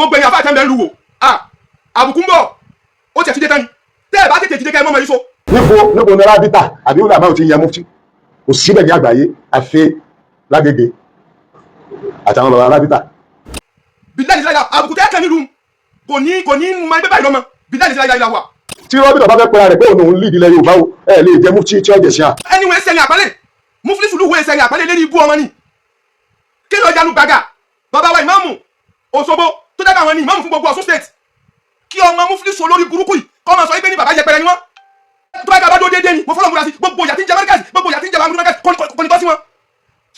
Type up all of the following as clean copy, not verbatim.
Gbogbo ẹ̀yin àfáà tẹ́ńbẹ̀ ń lu wò, àbùkù ń bọ̀. Ó tiẹ̀ ti dé tán ni. Tẹ́ ẹ̀ bá tètè dìde, kẹ́ ẹ mọ́ ọmọ yìí so. Níbo níbo ní rábítà àbí ulama ò ti yan mufti? Kò síbẹ̀ ní àgbáyé, àfi lágége àtàwọn baba rábítà. Bíláì láìla, àbùkù tẹ́ kẹ́ nílùú kò ní máa gbé báyìí lọ́mọ. Bíláì láìla wà. Tí rábítà bá fẹ́ pera rẹ̀ pé òun òun lead ilẹ̀ Yorùbá o, ẹ lè jẹ mufti tí ó jẹ sí à. Ẹni wọ́n ẹsẹ̀ ní àpálẹ̀ mufilisu lù wọ́n ẹsẹ̀ ní àpálẹ̀ lérí ibú ọmọ ni. Kí ló yanu gbàgà bàbá wa ìmáàmù Òṣogbo tó dábàá àwọn ní ìmáàmù fún gbogbo Ọ̀ṣun State, kí ọmọ mufilisu olórí burúkú yìí kọ́ máa sọ pé ní bàbá yẹpẹrẹ ni wọ́n? Tó bá gbà bá dó déédéé ni mo fọlọ́ múra sí gbogbo ìyà tí ń jẹ Mẹ́ríkàsì, gbogbo ìyà tí ń jẹ àwọn Mẹ́ríkàsì kò ní tọ́ sí wọn.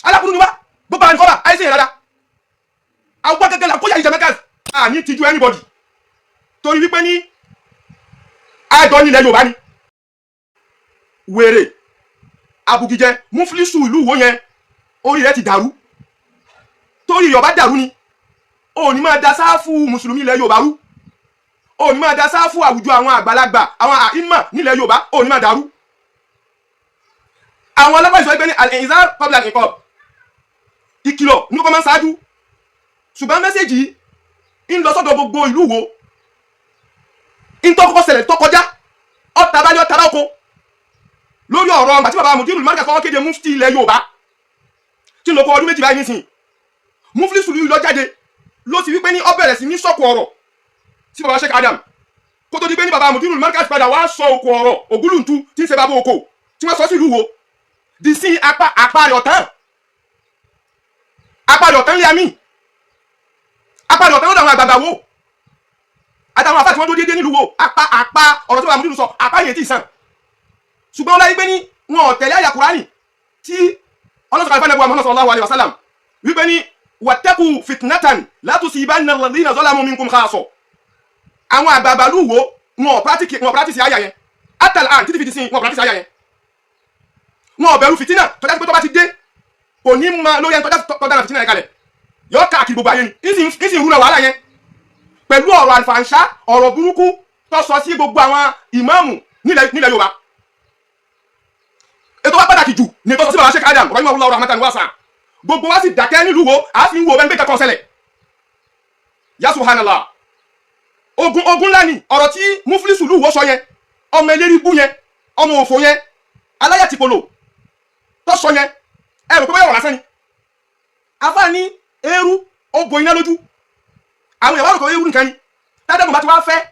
Aláburú ni wá, gbogbo àwọn ìkọ́bà àìsàn yẹn dáadáa, àwọn gẹ́gẹ́ la kóyà ìjẹ Mẹ́ríkàsì. Àní tijú anybody, torí wípé ní àjọ nílẹ̀ Yorùbá ni wèrè abugijẹ mufilisu ìlú wo yẹn, orí rẹ ti dàrú. Torí Yorùbá dàrú ni òní máa da sáfù mùsùlùmí ilẹ̀ Yorùbá rú, òní máa da sáfù àwùjọ àwọn àgbàlagbà, àwọn àìmọ̀ nílẹ̀ Yorùbá, òní máa dàrú. Àwọn alábàá ìsọ pé ní al-inzar qabla al-iqab, ìkìlọ̀ ní kò máa ń ṣáájú. Ṣùgbọ́n message yìí ń lọ sọ́dọ̀ gbogbo ìlú wo ń tó kọ́kọ́ ṣẹlẹ̀ tó kọjá ọ̀tá bá ní ọ̀tá bá oko lórí ọ̀rọ̀ àti bàbá Mudirul Markaz kọ́kọ́ kéde mufti ilẹ̀ Yorùbá tí ń lọ kọ ọdún 2 báyìí nísìnyí. Mufti sùlù lọ jáde ló ti wípé ní ó bẹ̀rẹ̀ sí ní sọ̀kò ọ̀rọ̀ sí bàbá Sheikh Adam, kó tó di pé ní bàbá Mudirul Markaz padà wá sọ òkò ọ̀rọ̀ ògúlùntú tí ń ṣe bàbá oko tí wọ́n sọ sí ìlú wo di sí apá apá rẹ̀ ọ̀tán, apá rẹ̀ ọ̀tán lé àmì, apá rẹ̀ ọ̀tán lọ́dọ̀ àwọn àgbààgbà wo àtàwọn afá tí wọ́n dúró déédéé nílùú wo. Apá apá ọ̀rọ̀ tí bàbá Mudirul sọ, apá yẹn ti sàn. Ṣùgbọ́n ọlá yìí pé ní wọn ò tẹ̀lé àyà Kùránì tí ọlọ́sọ̀rọ̀ ìfẹ́ nàbọ̀ Muhammad sallallahu alayhi wa sallam wípé ní wattaqu fitnatan la tusibanna alladhina zalamu minkum khassa. Àwọn àgbààgbà lúwo wọn ò practice àyà yẹn atal an títí fi di sin. Wọn ò practice àyà yẹn, wọn ò bẹ̀rù fìtínà tọ́jà pé tó bá ti dé, kò ní ma lórí ẹni tó dára fìtínà yẹn kalẹ̀, yọ káàkiri gbogbo ayé ni. Ìsìn ìrúnà wàhálà yẹn pẹ̀lú ọ̀rọ̀ àlùfàǹṣá, ọ̀rọ̀ burúkú tó sọ sí gbogbo àwọn ìmáàmù nílẹ̀ Yorùbá. Ètò wa pàtàkì jù ní tó sọ sí bàbá Sheikh Adam rahimahullah rahmatan wasa. Gbogbo wa sì dákẹ́ nílùú wo, a sì ń wo bẹ́ẹ̀ gbé kankan ṣẹlẹ̀. Ya subhanallah, ogun ogun ńlá ni ọ̀rọ̀ tí mufilisu lù wọ́ sọ yẹn, ọmọ eléri bú yẹn, ọmọ òfò yẹn, aláyàtìpolo tó sọ yẹn. Ẹ rò pé báyọ̀ lásán ni afa ní eérú ó bo iná lójú. Àwọn èèyàn wá rò pé eérú nìkan ni tádàgùn bá ti wá fẹ́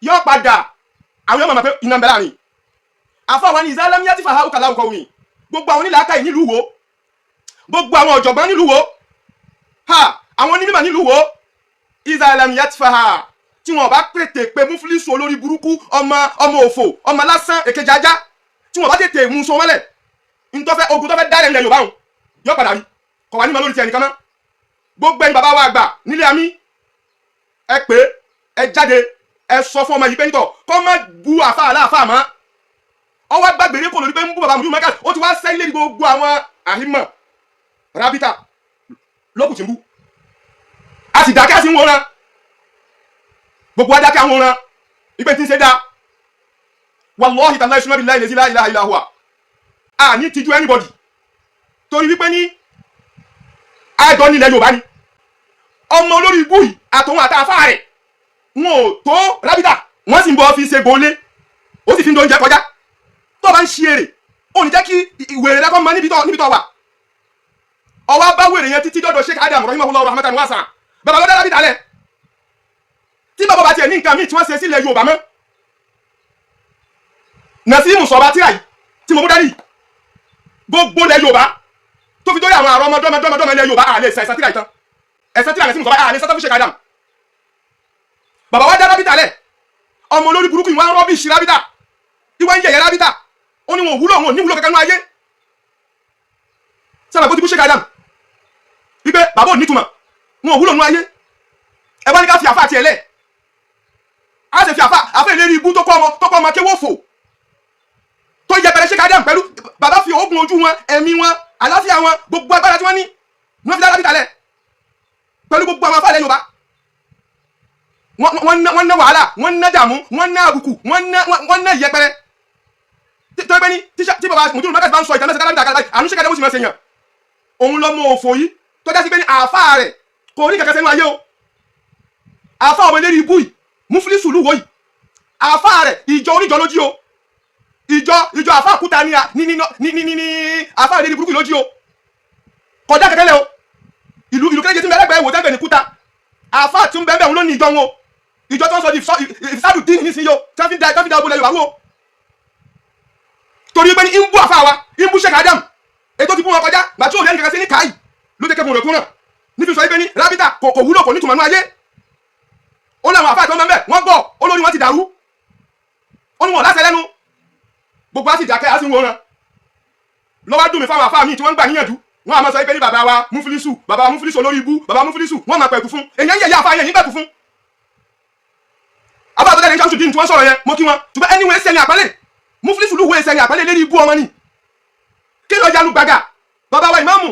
yọ padà, àwọn èèyàn mọ̀ pé iná ń bẹ láàrin. Afa wa ní ìzálámíyá tí fàá òkàlà òkò wìn. Gbogbo àwọn onílàákàyè nílùú wo, gbogbo àwọn ọ̀jọ̀gbọ́n nílùú wo, ha, àwọn onímọ̀ nílùú wo, ìzálámíyá tí fàá tí wọn bá tètè pé mufilisu olórí burúkú, ọmọ ọmọ òfò, ọmọ lásán, èkejì ajá, tí wọn bá tètè mú so mọ́lẹ̀, ntọ́fẹ́ ogun tọ́fẹ́ dálẹ̀ ńlẹ̀ Yorùbá hùn yọ padà rí kọ̀ wá ní ma lórí tiẹ̀ nìkan mọ́. Gbogbo ẹni bàbá wa àgbà nílé àmì, ẹ pé ẹ jáde, ẹ sọ fún ọmọ yìí pé nítọ̀ kọ́ má bu àfa àláàfà mọ́. Ọwọ́ gbàgbére kò lórí pé ń bú bàbá Mudirul Markaz, ó ti wá sẹ́yìn lé gbogbo àwọn àhímọ̀ rábítà lókùn tí ń bú. A sì dákẹ́, a sì ń wòran. Gbogbo adákẹ́ àwọn wòran ìpè tí ń ṣe dáa. Wallahi ta'ala ìṣúná billahi la ilaha illa huwa, a ní tijú anybody, torí wípé ní àjọ nílẹ̀ Yorùbá ni ọmọ olórí ibú yìí àtòun àtàfà rẹ̀ wọn ò tó rábítà. Wọ́n sì ń bọ́ fi ṣe gbolé, ó sì fi ń do oúnjẹ kọjá. Tó bá ń ṣe èrè, ó ní jẹ́ kí wèrè rẹ kọ́ mọ níbi tó wà. Ọwọ́ bá wèrè yẹn títí dọ́dọ̀ Sheikh Adam rahimahullah rahmatan wasa. Bàbá lọ́dọ̀ rábítà lẹ̀ tí bàbá bá tiẹ̀ ní nǹkan míì tí wọ́n ṣe sílẹ̀ Yorùbá mọ́. Nàsímù sọ̀bà tíra yìí tí mo mú dání, gbogbo ilẹ̀ Yorùbá tó fi dórí àwọn àrọ́ ọmọdọ́mọdọ́mọdọ́mọ ilẹ̀ Yorùbá, àlè ẹ̀sán tíra yìí tán, ẹ̀sán tíra Nàsímù sọ̀bà àlè sátán fún Sheikh Adam. Bàbá wa dá rábítà lẹ̀, ọmọ olórí burúkú ìwà ń rubbish rábítà, ìwà ń yẹ̀yẹ́ rábítà. Ó ní wọn ò wúlò, wọn ò ní wúlò kankan ní ayé. Sábà bó ti bú Sheikh Adam wípé bàbá ò nítumọ̀, wọn ò wúlò nínú ayé. Ẹ wá ní ká fi àfa àti ẹlẹ á sì fi àfa àfa ìlérí ibú tó kọ́ ọmọ kéwò fò tó yẹpẹrẹ Sheikh Adam pẹ̀lú bàbá, fi oògùn ojú wọn, ẹ̀mí wọn, àlàáfíà wọn, gbogbo agbára tí wọ́n ní ní wọ́n fi dá rábítà lẹ̀ pẹ̀lú gbogbo àwọn afáàlẹ̀ Yorùbá. Wọ́n ná wàhálà, wọ́n ná dààmú, wọ́n ná àbùkù, wọ́n ná ìyẹpẹrẹ tó ẹgbẹ́ ní tí bàbá Mudirul Markaz bá ń sọ ìtàn mẹ́sàn-án dábìtà kálá àánú Sheikh Adam sì máa ṣe yàn. Òun lọ́mọ òfò yìí tó já sí pé ní àáfàá rẹ̀ kò ní kankan sẹ́nu ayé o. Àfa ọmọ eléré ibú yìí, Mufilisu lúwo yìí, àfa rẹ̀, ìjọ oníjọ ló jí o. Ìjọ àfa àkúta ní ní ní ní ní ní àfa eléré burúkú ló jí o. Kọjá kẹkẹlẹ o. Ìlú kéréje tí ń bẹ lẹ́gbẹ̀ẹ́ wò tẹ́gbẹ̀ ní kúta, àfa tí ń bẹ bẹ́ẹ̀ òun ló ní ìjọ wọn o. Ìjọ tó ń sọ di ìfisádù dín nísìnyí o, tí wọ́n fi da ogun lẹ Yorùbá wò, torí pé ní ń bú àfa wa, ń bú Sheikh Adam. Ètò ti bú wọn kọjá gbà tí òun lẹ́nu kankan sí ní káyì ló jẹ́ kẹ́kùn rẹ̀ kúnràn nífi sọ pé ní rábítà kò wúlò, kò ní tùmọ̀ nú ayé. Ó láwọn àfa àti ọmọ ẹ̀mẹ́ wọ́n gbọ́ olórí wọn ti dàrú, ó ní wọn láṣẹ lẹ́nu. Gbogbo á sì dákẹ́, á sì ń wòran. Lọ́wọ́ dùn mí fáwọn àfa míì tí wọ́n ń gbà níyànjú. Wọ́n á máa sọ pé ní bàbá wa Mufilisu, bàbá wa Mufilisu, olórí ibú bàbá Mufilisu. Wọ́n máa pẹ̀kú fún èyàn yẹ̀yẹ́ àfa yẹn yín pẹ̀kú fún. Àfa àtọ́jà ní Samsudeen tí wọ́n sọ̀rọ̀ yẹn, mo kí wọn, ṣùgbọ́n ẹni wọ́n ẹsẹ̀ ní àpálẹ̀ Mufilisu lù wọ́ ẹsẹ̀ ní àpálẹ̀ lérí ibú ọmọ ni. Kí lọ́ọ́ yanu gbàgà bàbá wa ìmáàmù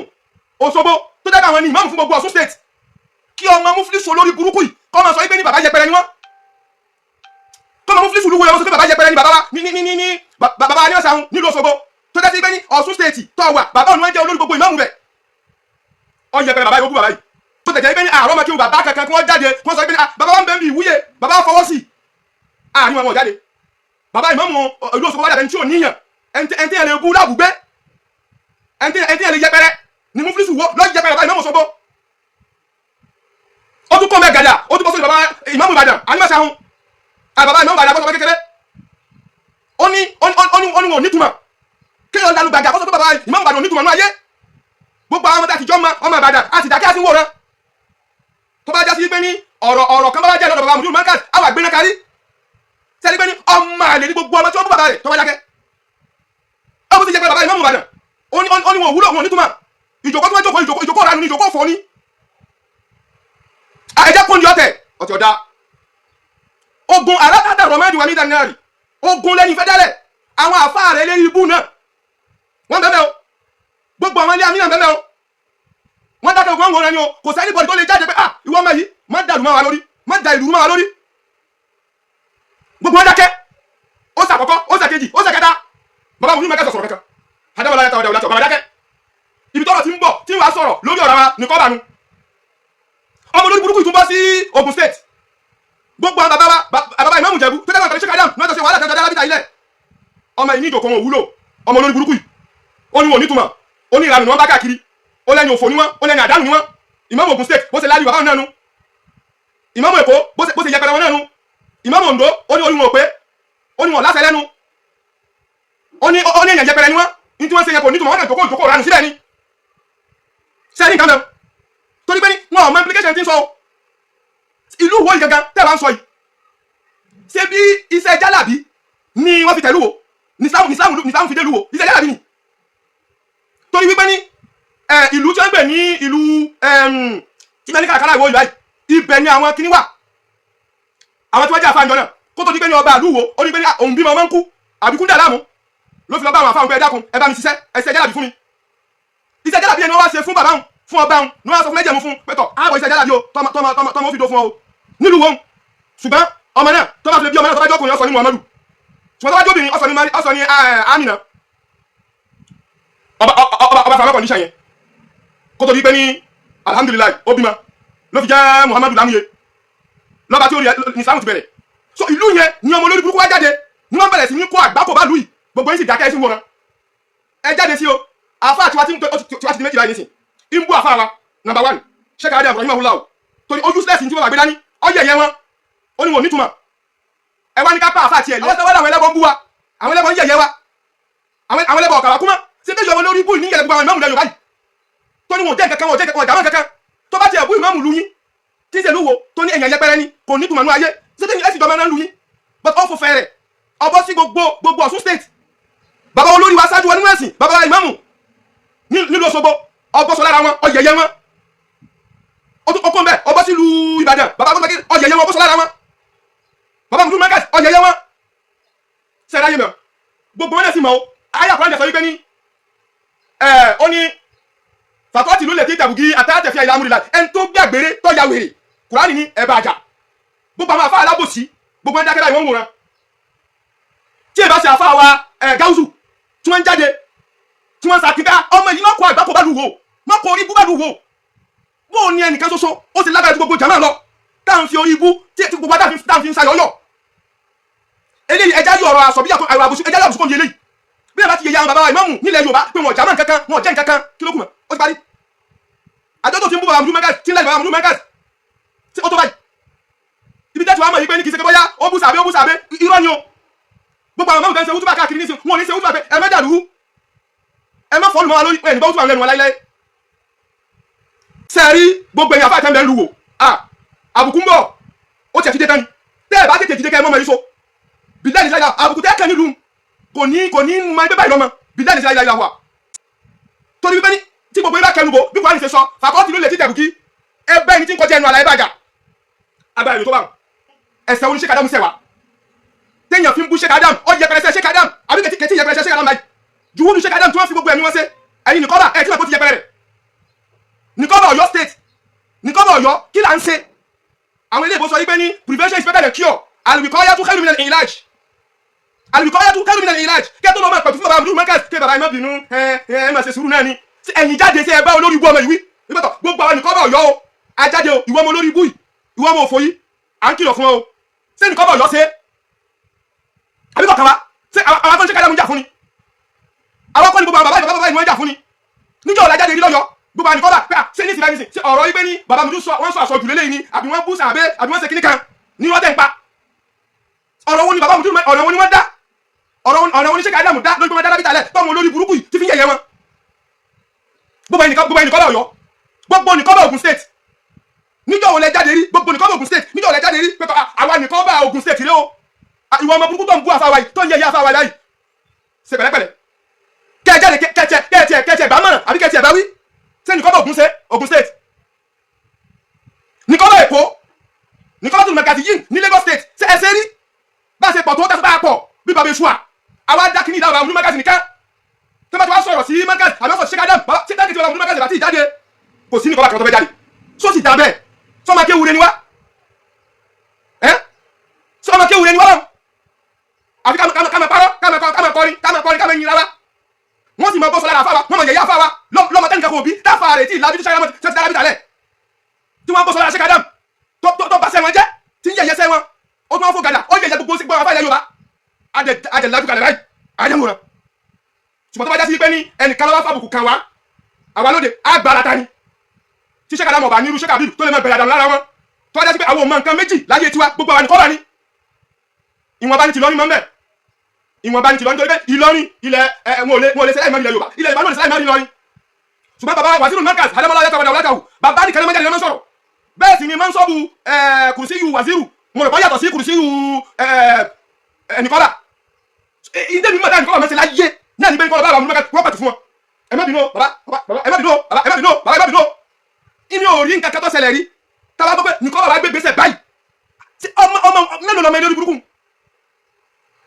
Òṣogbo tó dẹ́gbà àwọn ní ìmáàmù fún gbogbo Ọ̀ṣun State, kí ọmọ Mufilisu olórí burúkú yìí kọ́ máa sọ pé ní bàbá yẹpẹrẹ ni wọ́n. Kọ́ ọmọ Mufilisu lúwo yẹn wọ́n sọ pé bàbá yẹpẹrẹ ni bàbá wa ní bàbá wa ní ọ̀sán nílùú Òṣogbo, tó dẹ́ sí pé ní Ọ̀ṣun State tó wà, bàbá òun wọ́n jẹ́ olórí gbogbo ìmáàmù bẹ̀. Ọ yẹpẹrẹ bàbá yìí, ó bú bàbá yìí, tó tẹ̀jẹ́ pé ní àárọ̀ ọmọ kí bàbá kankan kí wọ́n jáde kí wọ́n sọ pé ní bàbá wa ń bẹ ń bí ìwúyè, bàbá wa fọwọ́ sí àárín wọn, wọn jáde. Bàbá ìmáàmù ìlú Òṣogbo wà dàbẹ̀ ní tí ò níyàn, ẹni tí yẹn lè bú lábùgbé, ẹni tí yẹn lè yẹpẹrẹ ni Mufilisu wọ lọ yẹpẹrẹ bàbá ìmáàmù Òṣogbo. Ó tún kọ́ mẹ́ gàdà, ó tún bọ́ sórí bàbá ìmáàmù Ìbàdàn anímọ̀sáhun. Bàbá ìmáàmù Ìbàdàn bọ́sọ̀ kékeré, ó ní wọn ò nítumọ̀. Kéèyàn lanu gbàgà kó sọ pé bàbá ìmáàmù Ìbàdàn ò nítumọ̀ nú ayé. Gbogbo àwọn ọmọdé àtijọ́ ọmọ Ìbàdàn àti ìdákẹ́ àti wòran. Tó bá já sí pé ní ọ̀rọ̀ kan bá jẹ́ lọ́dọ̀ bàbá Mudiru Markaz, àwọn àgbẹ̀nà kárí sẹ́ni pé ní ọmọ àlè ní gbogbo ọmọ tí wọ́n bú bàbá rẹ̀ tó bá dákẹ́. Ó bó ti jẹ́ pé bàbá ìmáàmù Ìbàdàn, ó ní wọn ò wúlò, wọn ò nítumọ̀. Ìjòkó tí wọ́n jókòó, ìjòkó ọ̀rọ̀ ní ìjòkó ọ̀fọ̀ ní ẹjẹ́ kún ní ọ̀tẹ̀ ọ̀tẹ̀ ọ̀dá. Ogun alátàdà rọmọdì wà mídà náà rí ogun lẹ́yìn fẹ́dálẹ̀. Àwọn àfáà rẹ̀ lérí ibú náà wọ́n bẹ́ẹ̀ o. Gbogbo àwọn ilé amínà bẹ́ẹ̀ o. Wọ́n dákẹ́, ogun wọn ni o. Kò sẹ́ni bọ̀dì tó lè jáde pé ah, ìwọ ọmọ yìí, má dàrú mọ́ wa lórí, má da ìlú mọ́ wa lórí. Gbogbo wọn dákẹ́. Ó sàkọ́kọ́, ó sàkejì, ó sàkẹta, bàbá mi ní mẹ́kẹ́ sọ̀rọ̀ kankan. Adáwọ̀lá yàtọ̀ ọ̀dà ọ̀dà, bàbá dákẹ́. Ibi tọ́rọ̀ ti ń bọ̀ tí wàá sọ̀rọ̀ lórí ọ̀rọ̀ wa nìkan bá nu. Ọmọ olórí burúkú ìtúnbọ̀ sí Ogun State. Gbogbo àwọn bàbá wa, bàbá ìmáàmù Jẹ̀bú tó dẹ́gbà pẹ̀lú Sheikh Adam ní wọ́n ti ṣe wàhálà tẹ́jọ́ dálábìtà ilẹ̀. Ọmọ yìí ní ìjòkó wọn ò wúlò. Ọmọ olórí burúkú yìí, ó ní wọn ò nítumọ̀, ó ní ìranù ni wọ́n bá káàkiri, ó lẹ́ni òfò ni wọ́n, ó lẹ́ni àdánù ni wọ́n. Ìmáàmù Ogun State, bó ṣe láàlú bàbá náà nu. Ìmáàmù Èkó, bó ṣe yẹpẹrẹ wọn náà nu. Ìmáàmù Oǹdó, ó ní orí wọn ò pé, ó ní wọn láṣẹ lẹ́nu, ó ní èèyàn yẹpẹrẹ ni wọ́n. Ní tí wọ́n ṣe yẹn kò nítumọ̀, wọ́n kàn jókòó ìjókòó ìranù síbẹ̀ ni. Sẹ́ni nǹkan mẹ́rin torí pé ní wọn ò mọ implication tí ń sọ o. Ìlú wo yìí gangan tẹ́ ẹ bá ń sọ yìí? Ṣé bí iṣẹ́ jálàbí ni wọ́n fi tẹ̀lú wo ní Islam fi dé lu wo? Iṣẹ́ jálàbí ni, torí wípé ní ìlú tí wọ́n ń pè ní ìlú tí mẹ́ni kàkàrà ìwọ ìlú báyìí, ibẹ̀ ni àwọn kíní wà, àwọn tí wọ́n jẹ́ àfáàjọ náà. Kó tó di pé ní ọba àlú wo, ó ní pé ní òun bímọ, ọmọ ń kú, àbíkú ń dà láàmú, ló fi lọ bá àwọn àfáàn pé ẹ dákun, ẹ bá mi ṣiṣẹ́ ẹsẹ̀ jálàbí fún mi. Iṣẹ́ jálàbí yẹn ni wọ́n wá ṣe fún bàbá òun, fún ọba òun ni wọ́n wá sọ fún méjèèmú fún pẹ̀tọ̀ ààbọ̀ iṣẹ́ jálàbí o, tọmọ tọmọ tọmọ tọmọ ó fi do fún ọ o nílùú wọn. Ṣùgbọ́n ọmọ náà, tó bá fi lè bí ọmọ náà, tó bá jọkùnrin, ó sọ ní Muhammadu, ṣùgbọ́n tó bá jóbìnrin, ó sọ ní Amina. Ọba fàmà condition yẹn kó tó di pé ní alhamdulillahi, ó bímọ, ló fi jẹ́ Muhammadu Lámúyẹ lọ́ba tí ó rí ní Islam ti bẹ̀rẹ̀. So ìlú yẹn ni ọmọ olórí burúkú wá jáde ni wọ́n bẹ̀rẹ̀ sí ní kó àgbákò bá lù yìí. Gbogbo yín sì dákẹ́ sí wòran. Ẹ jáde sí o. Àfa tiwa tí tiwa ti di méjì báyìí nísìn ń bú àfa wa number one, Sheikh Adam rahimahullah, torí ojú sílẹ̀ sí tí wọ́n bá gbé dání ọyẹ yẹn wọn, ó ní wọn ò nítumọ̀. Ẹ wá ní ká pa àfa tiẹ̀ lé. Àwọn sábà làwọn ẹlẹ́bọ̀ ń bú wa, àwọn ẹlẹ́bọ̀ ń yẹ̀yẹ́ wa, àwọn ẹlẹ́bọ̀ ọ̀kàrà kúmọ́. Ṣé bẹ́ẹ̀ yọ ọmọ lórí bú ní ìyẹ̀lẹ̀ gbogbo àwọn ìmáàmù lẹ́yìn báyìí tó ní wọn ò jẹ́ nǹkan kan, wọn ò jẹ́ nǹkan kan, wọn ò jàmọ́ nǹkan kan? Tó bá tiẹ̀ bú ìmáàmù lu yín tí ń ṣe lúwo, tó ní èèyàn yẹpẹrẹ ni, kò ní tùmọ̀ nú ayé, ṣé tẹ́yìn ẹ̀sìn ìjọba náà lu yín? But ó fò fẹ́rẹ̀ ọbọ̀ sí gbogbo Ọ̀ṣun State. Bàbá olórí wa ṣáájú wa nínú ẹ̀sìn, bàbá wa ìmáàmù nílùú Òṣogbo, ọbọ̀ sọ lára wọn, ọyẹyẹ wọn. Ó tún ọkọ mbẹ, ọbọ̀ sílùú Ìbàdàn, bàbá gbọ́dọ̀ ọyẹyẹ wọn, ọbọ̀ sọ lára wọn. Bàbá mùsùlùmí mẹ́kàs, ọyẹyẹ wọn. Sẹ́ra yé mẹ́ gbogbo wọn náà sì mọ̀ o. Ayé àkọ́rẹ́ sọ wípé ní ẹ̀ ó ní fàkọ́tì ló lè tí tàbùkì àtàtẹ̀fẹ́ ìlà amúrìlà, ẹni tó gbàgbére tó ya wèrè, Kùránì ní ẹ̀ bá àjà. Gbogbo àwọn àfa alábòsí, gbogbo wọn dákẹ́ báyìí, wọ́n ń wòran. Tí èbá ṣe àfa wa ẹ̀ gáúsù tí wọ́n ń jáde, tí wọ́n ń sàkíká ọmọ yìí, má kó àgbákò bá lù wò, má kó orí bú bá lù wò. Bó o ní ẹnìkan ṣoṣo ó sì lágbára ju gbogbo jàmáà lọ. Tá à ń fi orí ibú tí gbogbo tá à ń fi ń sayọ̀yọ̀ eléyìí. Ẹja yọ ọ̀rọ̀ àsọ̀bíyà tó àrò àbùsùn, ẹja yọ àbùsùn kò ní eléyìí. Bí ẹ bá ti yẹ ya àwọn bàbá wa ìmáàmù nílẹ̀ Yorùbá pé wọn ò jámọ́ nǹkankan, wọn ò jẹ́ nǹkankan, kí ló kù mọ́? Ó ti parí. Àjọ tó ti ń bú bàbá Mudu Mẹ́kàs, tí ń lẹ́ bàbá Mudu Mẹ́kàs tí ó tó báyìí, ibi tẹ́tù wa mọ̀ yìí pé ní kì í ṣe pé bóyá ó bú sàbẹ́, ó bú sàbẹ́, irọ́ ni o. Gbogbo àwọn mọ́mù tó ń ṣe wútúbà káàkiri nísìn, wọn ò ní ṣe wútúbà pé ẹ má dàlú, ẹ má fọ́ọ̀lù mọ́ wa lórí ẹ̀ nígbà wútúbà lẹ́nu wọn láíláí. Sẹ́ẹ̀rí gbogbo ẹ̀yìn afáàtẹ́ ń bẹ ń lu wò à, àbùkù ń bọ̀, ó tiẹ̀ ti dé tán ni. Tẹ́ ẹ bá tètè dìde kẹ́ ẹ mọ́ ọmọ yìí so bílẹ̀ ní sáyà, àbùkù tẹ́ kàn nílùú kò ní máa gbé báyìí lọ́mọ bílẹ̀ ní sáyà wà. Torí wípé ní tí gbogbo yín bá kẹnu bò bí Kùránì ṣe sọ, fàkọ́ọ̀tì ló lè ti tẹ̀kù kí ẹ bẹ́ẹ̀ ni tí ń kọjá ẹnu àlàyé bàjá agbára ìlú tó bá wọn. Ẹsẹ̀ oní Sheikh Adam sẹ̀wá téèyàn fi ń bú Sheikh Adam, ó yẹ pẹrẹsẹ Sheikh Adam àbí kẹtí yẹ pẹrẹsẹ Sheikh Adam báyìí juwúdu Sheikh Adam tí wọ́n fi gbogbo ẹ̀mí wọn ṣe. Ẹ̀yin nìkọ́bà ẹ̀ tí wọ́n kó ti yẹ pẹrẹ rẹ̀ nìkọ́bà Ọ̀yọ́ State, nìkọ́bà Ọ̀yọ́, kí là ń ṣe? Àwọn ilé ìbò sọ yí pé ní prevention is better than cure, al-wiqayatu khairu min al-ilaj, al-wiqayatu khairu min al-ilaj. Kẹ́ tó lọ́ máa pẹ̀tù fún bàbá Abdul Markaz kí bàbá ẹ má bínú, ẹ ẹ má ṣe sùúrù náà ni. Ẹ̀yin jáde sí ẹ bá olórí ibú ọmọ ìwí nígbàtọ̀ gbogbo àwọn nìkọ́bà Ọ̀yọ́ o, ajáde o, ìwọ ọmọ olórí ibú yìí, ìwọ ọmọ òfò yìí, à ń kìlọ̀ fún ọ o. Ṣé nìkọ́bà Ọ̀yọ́ ṣe àbí kọ̀ọ̀kan wa? Ṣé àwọn akọ́ni ṣe kájà mú jà fún ni? Àwọn akọ́ni gbogbo àwọn bàbá bàbá bàbá ìwọ̀n jà fún ni níjọ́ ọ̀la jáde rí lọ́yọ́ gbogbo àwọn nìkọ́bà pé à ṣé ní ìsìnbá nísìn ṣé ọ̀rọ̀ yìí pé ní bàbá mi tún sọ wọ́n sọ àsọjù lélẹ́yìn ni, àbí wọ́n bú sàbẹ́, àbí wọ́n ṣe kíní kan ní wọ́n tẹ̀ ń pa? Ọ̀rọ̀ wo ni bàbá mi tún, ọ̀rọ̀ wo ni wọ́n dá? Ọ̀rọ̀ wo ni ṣé kájà mú dá lórí pé wọ́n dá lábìtà lẹ̀ tọ́mọ olórí burúkú yìí ti fi ń yẹ̀yẹ́ wọn? Gbogbo ẹnìkan, gbogbo ẹnìkọ́bà Ọ̀yọ́, gbogbo nìkọ́bà Ògùn State, níjọ́ wo lẹ jáde rí? Gbogbo nìkọ́bà Ògùn State, níjọ́ wo lẹ jáde rí pé àwa nìkọ́bà Ògùn State rẹ o, ìwọ ọmọ burúkú tó ń bú àfáwà yìí, tó ń yẹ̀yẹ́ àfáwà yìí, ṣe pẹ̀lẹ́pẹ̀lẹ́, kẹ́ ẹ jáde, kẹ́ẹ̀tẹ̀ kẹ́ẹ̀tẹ̀ kẹ́ẹ̀tẹ̀ bá mọ̀ràn àbí kẹ́ẹ̀tẹ̀ bá wí. Ṣé nìkọ́bà Ògùn ṣe Ògùn State, nìkọ́bà Èkó, nìkọ́bà tó mẹ̀kàtì yìí ní Lagos State, ṣé ẹ ṣe rí bá a ṣe pọ̀ tó tẹ́sí bá a pọ̀ bí bàbá Èṣùà? Àwa dákìní ìdáwọ̀ àwọn mẹ́kàtì nìkan tó bá ti wá sọ̀rọ̀ sí mẹ́kàtì àbí wọ́n sọ ṣé kádàm bàbá ṣé dákìtì àwọn mẹ́kàtì àti ìjáde, kò sí nìkọ́bà kan tó fẹ́ jáde. Só sì dà bẹ́ẹ̀? Sọ́mọ kéwure ni wá ẹ́, sọ́mọ kéwure ni wá báwọn, àfi ká máa parọ́, ká máa kọrin, ká máa kọrin, ká máa yin rárá. Wọ́n sì máa bọ́ sọ lára àfáwa, wọ́n máa yẹ̀yẹ́ àfáwa lọ́mọ tẹ́nìkan kò bí táfà rẹ̀ tí ìlàbí tó ṣáyà mọ́ tí wọ́n ti dára bí tàlẹ̀ tí wọ́n bọ́ sọ lára Sheikh Adam tó bá sẹ́ wọn jẹ́, tí ń yẹ̀yẹ́ sẹ́ wọn, ó tún wọ́n fò gàdà, ó yẹ̀yẹ́ gbogbo sí gbọ́ àfáà ilẹ̀ Yorùbá adẹ̀ lájú kalẹ̀ báyìí adẹ̀ wòran. Ṣùgbọ́n tó bá já sí pé ní ẹnìkan lọ́wọ́ fàbùkù kan wá, àwa lóde àgbàrá ta ni tí Sheikh Adam ọba nírú Sheikh Abibu tó lè máa bẹ̀rẹ̀ àdànù lára wọn. Tó bá já sí pé àwọn ọmọ nǹkan méjì láyé tiwa, gbogbo àwa nìkọ́ bá ní ìwọ̀nba ní tìlọ́rin mọ́ mbẹ́, ìwọ̀nba ní tìlọ́rin, torí pé Ìlọrin ilẹ̀ ẹ wọn ò lè ṣe láì mọ́ ilẹ̀ Yorùbá, ilẹ̀ Yorùbá náà lè ṣe láì mọ́ Ìlọrin. Ṣùgbọ́n bàbá Wàsíù Markaz adamọ́lá yàtọ̀ wàdà wàdà bàbá nìkan máa jáde lọ́mọ sọ̀rọ̀. Bẹ́ẹ̀ sì ni máa ń sọ́bu kùrùsíyù Wàsíù, mo rò pé yàtọ̀ sí kùrùsíyù ẹnìkọ́lá ìdé mi mọ̀ dáa. Nìkọ́lá mẹ́sẹ̀ láyé náà ní pé nìkọ́lá bàbá àwọn wọ́n pàtó fún wọn. Ẹ má bínú o bàbá, bàbá ẹ má bínú o, bàbá ẹ má bínú o, bàbá ẹ má bínú o. Ìní ò rí nǹkan kan tó ṣẹlẹ̀ rí táwa gbọ́ pé nìkọ́lá bàbá gbé gbèsè báyìí. Ọmọ ọmọ mélòó lọmọ ẹni burúkú,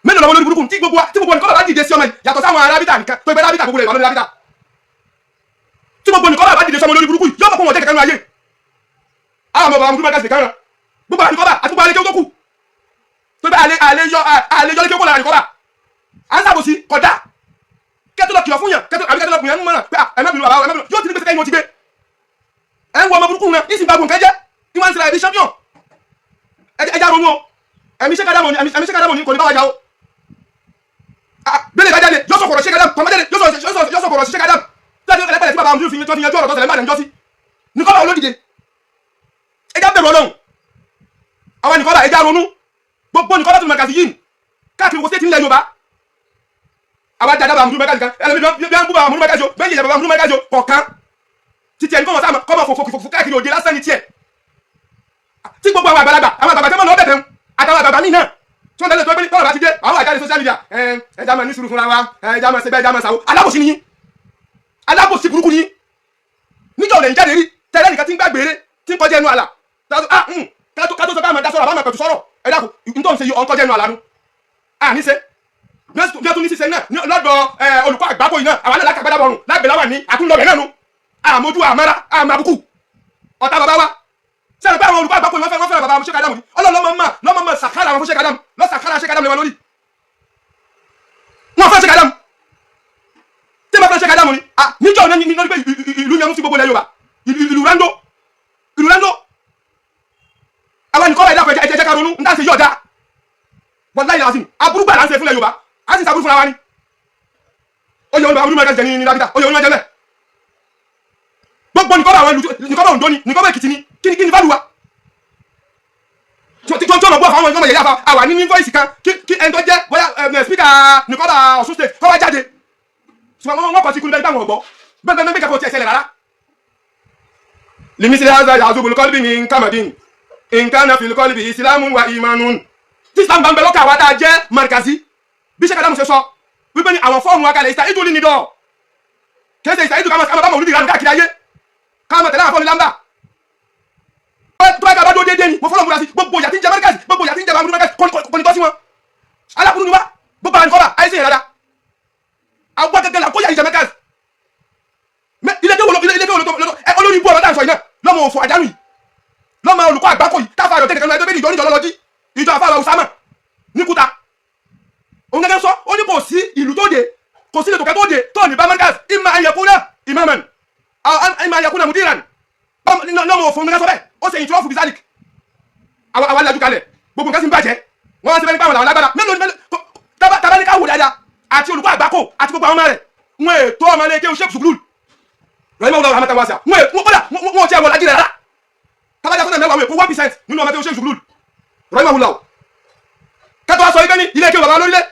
mélòó lọmọ olórí burúkú tí gbogbo nìkọ́lá bá dìde sí ọmọ yìí, yàtọ̀ sáwọn arábítà nìkan tó gbé arábítà, gbogbo rẹ̀ wà lórí arábítà. Tí gbogbo nìkọ́lá bá dìde sí ọmọ olórí burúkú yìí, yóò mọ̀ pé wọ́n jẹ́ kankan nínú ayé àwọn ọmọ bàbá mùsùlùmí kásì kan gbogbo ànìkọ́bà àti gbogbo àlejò tó kù tó bá àlè àlejò àlejò lè kéwòn lára ànìkọ́bà à ń sàbòsí kódà. Kẹ́tọ́ lọ kìlọ̀ fún yàn, kẹ́tọ́ àbí kẹ́tọ́ lọ bùn yàn mọ́nà pé ẹ má bínú bàbá, ẹ má bínú, yóò ti ní gbèsè kẹ́yìn wọn ti gbé. Ẹ ń wọ ọmọ burúkú náà ní ìsìn gbàgbọ́ nǹkan jẹ́ ní wọ́n ń sira ẹbí champion. Ẹ já ronú o. Ẹ̀mí ṣé kádàmọ̀ ni, ẹ̀mí ṣé kádàmọ̀ ni kò ní bá wa jà o. Bẹ́ẹ̀ bá jáde yóò sọ̀kọ̀rọ̀ ṣé kádàm kọ̀mọ́ jáde yóò sọ̀kọ̀rọ̀ ṣé kádàm tí a ti pẹ̀lẹ́pẹ̀lẹ́ tí bàbá àwọn fi tó fi yanjú ọ̀rọ̀ tó ṣẹlẹ̀ ń bá jọ sí nìkọ́bà olódìde. Ẹ já bẹ̀rù Ọlọ́run. Àwọn nìkọ́bà, ẹ já ronú. Gbogbo nìkọ́bà tó mọ̀kàsí yìí káàkiri gbogbo state nílẹ̀ Yorùbá, àwa dáadáa bá àmúlùmọ́ káàkiri kan ẹlẹ́mi bí wọ́n bú bá àmúlùmọ́ káàkiri bẹ́ẹ̀ yẹ bá àmúlùmọ́ káàkiri kọ̀ọ̀kan títí ẹni kọ́mọ sáà kọ́mọ fòfò káàkiri òde lásán ni tiẹ̀. Tí gbogbo àwọn àgbàlagbà, àwọn àgbàlagbà tẹ́mọ̀ lọ bẹ̀bẹ̀ ń àtàwọn àgbàlagbà míì náà tí wọ́n tẹ́lẹ̀ tó gbé tọ́lọ̀ bá ti dé àwọn àjáde social media, ẹ ẹ já máa ní sùúrù fúnra wa, ẹ já máa ṣe bẹ́ẹ̀, já máa ṣàwó. Alábòsí ni yín, alábòsí burúkú ni yín. Níjọ́ lẹ́yìn jáde rí tẹ́lẹ̀ nìkan tí ń gbàgbére tí ń kọjá ẹnu àlà kátó sọ bá máa dá sọ̀rọ̀ àbá máa pẹ̀tù sọ̀rọ̀. Ẹ dákun, nítorí ṣe yọ ọ̀n kọjá ẹnu àlà nu à ní ṣe bí wọ́n tún ní ṣiṣẹ́ náà lọ́dọ̀ olùkọ́ àgbákò yìí náà, àwọn náà lákàgbádá bọ̀rùn lágbèláwà ní àtúndọ̀bẹ̀ náà nu àmójú àmọ́ra àmàbùkù ọ̀tá bàbá wa sẹ́ni pé àwọn olùkọ́ àgbákò yìí wọ́n fẹ́ bàbá Sheikh Adam ni. Ọlọ́run lọ́mọ mọ̀ lọ́mọ mọ̀ sàkárà àwọn fún Sheikh Adam lọ́ sàkárà Sheikh Adam lé wọn lórí. Wọ́n fẹ́ Sheikh Adam tí wọ́n fẹ́ Sheikh Adam ni níjọ́ ní ní pé ìlú yẹn mú sí gbogbo ilẹ̀ Yorùbá, ìlú rando, ìlú rando. Àwọn nìkọ́bà ìdàpọ̀ ẹ̀jẹ̀ ẹ̀jẹ̀ ká ronú ń dáṣe yọ̀ọ̀dá. Wallahi lazim, aburú gbà là ń ṣe fúnlẹ̀ Yorùbá, á sì sàbúrú fúnra wa ni. Ó yẹ olùbàbúrú mẹ́ta jẹ ní lábíta, ó yẹ olùmọ̀jẹ mẹ́. Gbogbo nìkọ́bà àwọn ìlú, nìkọ́bà Oǹdó ni, nìkọ́bà Èkìtì ni, kí ni value wa? Tí tí ọ̀nà bọ́ àwọn ọmọ yẹ̀yẹ́ àfa àwà ní voice kan kí ẹni tó jẹ́ bóyá speaker nìkọ́bà Ọ̀ṣun State kọ́ wá jáde. Ṣùgbọ́n wọ́n kọ́ sí kúlú bẹ́ẹ̀ báwọn ọ̀gbọ́ bẹ́ẹ̀ bẹ́ẹ̀ bẹ́ẹ̀ kò tiẹ̀ ṣẹlẹ̀ rárá. Limisi haza yazubul qalbi min kamadin in kana fil qalbi islamun wa imanun. Tí Islam bá ń bẹ lọ́kàn àwa tá a jẹ́ markazi, bí sẹ́kàdá mo ṣe sọ wípé ní àwọn fọ́ọ̀mù akalẹ̀ ìsà ìdúlí ni dọ̀ kẹsẹ̀ ìsà ìdú káma bá mọ̀ olùdíra káàkiri ayé, káma tẹ̀lé àwọn fọ́ọ̀mù lámbà tó bá ká bá dó déédéé ni. Mo fọlọ́ múra sí gbogbo ìyà tí ń jẹ markazi, gbogbo ìyà tí ń jẹ markazi kò ní tọ́ sí wọn. Alákùnrin ni wá, gbogbo àwọn ìkọ́bà àìsí ìrara àwọn gẹ́gẹ́ la kó yà ìjẹ markazi. Ilé kéwòn, ilé kéwòn olórí ibú ọ̀rọ̀ dáhùn sọ yìí náà lọ́mọ òfò àdánù yìí, lọ́mọ olùkọ́ àgbákò yìí, táfà àròtẹ́ nìkan lọ́jọ́ méjì ìjọ oníjọ lọ́lọ́jí ìjọ àfáà Usama ní Kúta. Òun gẹ́gẹ́ sọ, ó ní kò sí ìlú tó dé, kò sí ìletò kan tó dé tó ní bá markaz, imma an yakuna imaman aw imma an yakuna mudiran. Lọ́mọ òfò gẹ́gẹ́ sọ bẹ́ẹ̀, ó ṣe ìtura fún bizalik. Àwa lajú kalẹ̀, gbogbo nǹkan sì ń bàjẹ́. Wọ́n wá sí bẹ́ẹ̀ nípa àwọn làwọn lágbára. Mélòó mélòó tábà ní ká wò dáadáa, àti olùkọ́ àgbákò àti gbogbo àwọn ọmọ rẹ̀, wọn ètò ọmọ ilé kéwù Sheikh Suglul rẹ̀ wọn rahmatan wasi'a, wọn ètò kódà wọn ò tiẹ̀ wọ lájú rẹ̀ rárá. Tábàjá sọ́nà mẹ́wàá, wọn èkó 1% nínú ọmọ kéwù Sheikh Suglul rahimahullah. Kátó wá sọ ibẹ̀ ní ilé kéwù bàbá lórílẹ̀,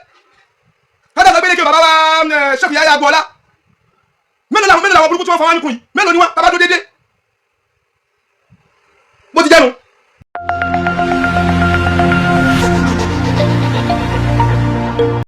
kátó sọ ibẹ̀ ní kéwù bàbá wa Sheikh Yahya Agboola. Mélòó làwọn burúkú tí wọ́n fọwọ́ nìkún yìí? Mélòó ni wọ́n tábà dó dédé bó ti jẹ́nu?